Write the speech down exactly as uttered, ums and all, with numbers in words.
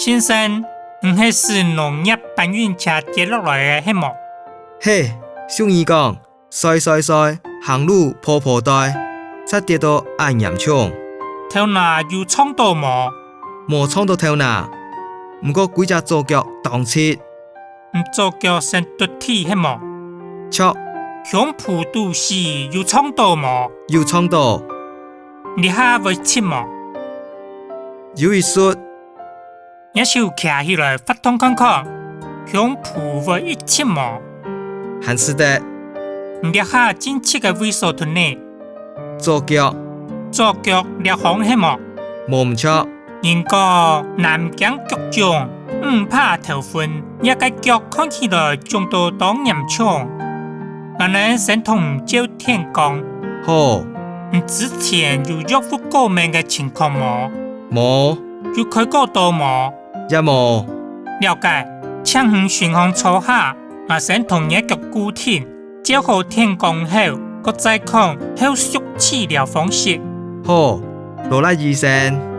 先生，你係駛農業搬運車跌落來个係無？係，淑儀講，衰衰衰，行路婆婆呆，煞跌到恁嚴重。頭那有撞到無？無撞到頭那，毋過歸隻左腳當疾。 你左腳先跌地係無？著。胸脯肚屎有撞到無？有撞到。這下會疾無？有一息。若手擎起來發動看看，胸脯會一疾無？還使得。你這下正疾个位所佇哪？ 左腳。左腳這項係無？無毋著。人講男驚腳腫，女怕頭昏，若个腳看起來腫到當嚴重。𠊎等先同你照電光。好。你之前有藥物過敏个情況無？無。有開過刀無？也無。了解，請你先行坐下，𠊎先同你个腳固定， 照好電光後，過再看後續治療方式。好，勞力醫生。